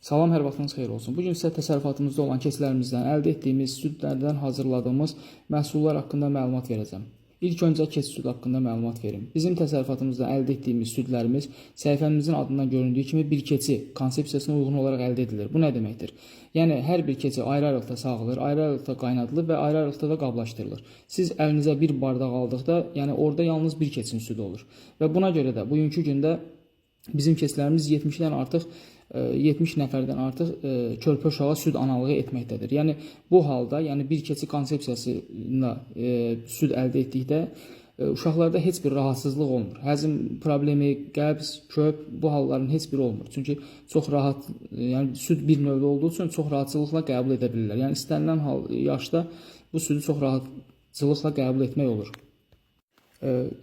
Salam, hər vaxtınız xeyir olsun. Bu gün sizə təsərrüfatımızda olan keçilərimizdən əldə etdiyimiz südlərdən hazırladığımız məhsullar haqqında məlumat verəcəm. İlk öncə keçi südü haqqında məlumat verim. Bizim təsərrüfatımızda əldə etdiyimiz südlərimiz səhifəmizin adından göründüyü kimi bir keçi konsepsiyasına uyğun olaraq əldə edilir. Bu nə deməkdir? Yəni hər bir keçi ayrı-ayrılıqda sağılır, ayrı-ayrılıqda qaynadılır və ayrı-ayrılıqda da qablaşdırılır. Siz əlinizə bir bardaq aldıqda, yəni orada yalnız bir keçinin südü olur. Və buna görə də bugünkü gündə bizim keçilərimiz 70-dən artıq 70 nəfərdən artıq körpə uşağa süd analığı etməkdədir. Yəni bu halda, yəni bir keçi konsepsiyasında süd əldə etdikdə uşaqlarda heç bir rahatsızlıq olmur. Həzm problemi, qəbz, köp bu halların heç biri olmur. Çünki çox rahat, yəni süd bir növdə olduğu üçün çox rahatçılıqla qəbul edə bilirlər. Yəni istənilən hal yaşda bu südü çox rahatçılıqla qəbul etmək olur.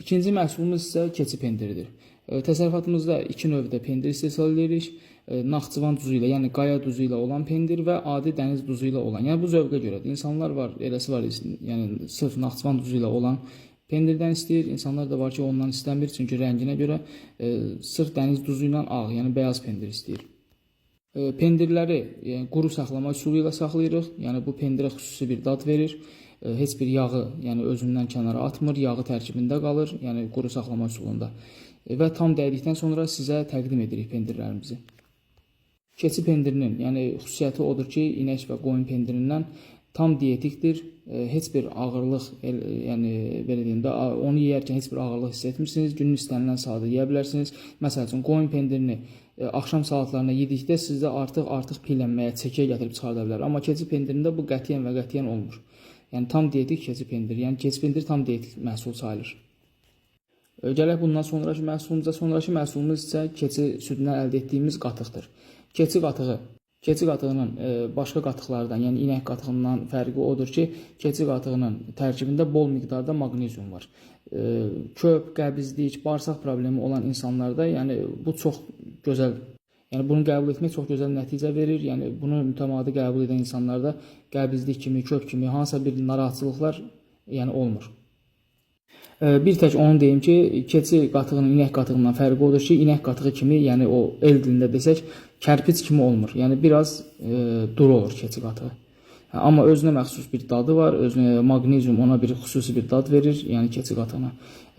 İkinci məhsulumuz isə keçi pendiridir. Təsərrüfatımızda iki növdə pendir istehsal edirik. Naxçıvan duzu ilə, yəni qaya duzu ilə olan pendir və adi dəniz duzu ilə olan. Yəni bu zövqə görədir. İnsanlar var, eləsi var, yəni sırf Naxçıvan duzu ilə olan pendirdən istəyir. İnsanlar da var ki, ondan istəmir, çünki rənginə görə sırf dəniz duzu ilə ağ, yəni bəyaz pendir istəyir. Pendirləri yəni, quru saxlama üsulu ilə saxlayırıq. Yəni bu pendirə xüsusi bir dad verir. Heç bir yağı, yəni özündən kənara atmır, yağı tərkibində qalır, yəni quru saxlama üsulunda. Və tam dəydikdən sonra sizə təqdim edirik pendirlərimizi. Keçi pendirinin, yəni xüsusiyyəti odur ki, inək və qoyun pendirindən tam dietikdir. Heç bir ağırlıq, yəni belə deyim də, onu yeyərkən heç bir ağırlıq hiss etmirsiniz. Günün istənilən saatı yeyə bilərsiniz. Məsəl üçün qoyun pendirini axşam saatlarında yedikdə sizdə artıq piylənməyə, çəkiyə gətirib çıxarda bilər. Amma keçi pendirində bu qətiyyən və qətiyyən olmur. Yəni tam dietik keçi pendiri, yəni keçi pendiri tam dietik məhsul sayılır. Gələk bundan sonrakı məhsulumuza. Sonrakı məhsulumuz isə keçi südündən əldə etdiyimiz qatıqdır. Keçi qatığı. Keçi qatığının başqa qatıqlardan, yəni inək qatığından fərqi odur ki, keçi qatığının tərkibində bol miqdarda maqnezium var. Köp, qəbizlik, bağırsaq problemi olan insanlarda, yəni bu çox gözəl, yəni bunu qəbul etmək çox gözəl nəticə verir. Yəni bunu mütəmadi qəbul edən insanlarda qəbizlik kimi, köp kimi hansısa bir narahatçılıqlar yəni olmur. Bir tək onu deyim ki, keçi qatığının inək qatığından fərqi odur ki, inək qatığı kimi, yəni o el dilində desək, kərpic kimi olmur. Yəni biraz duru olur keçi qatığı. Amma özünə məxsus bir dadı var, özünə maqnezium ona bir xüsusi bir dad verir, yəni keçi qatığına.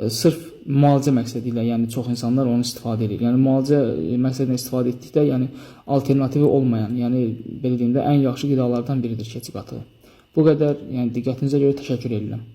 Sırf müalicə məqsədi ilə, yəni çox insanlar onu istifadə edir. Yəni müalicə məqsədi ilə istifadə etdikdə, yəni alternativi olmayan, yəni belə deyim də, ən yaxşı qidalardan biridir keçi qatığı. Bu qədər, yəni diqqətinizə görə təşəkkür edirəm.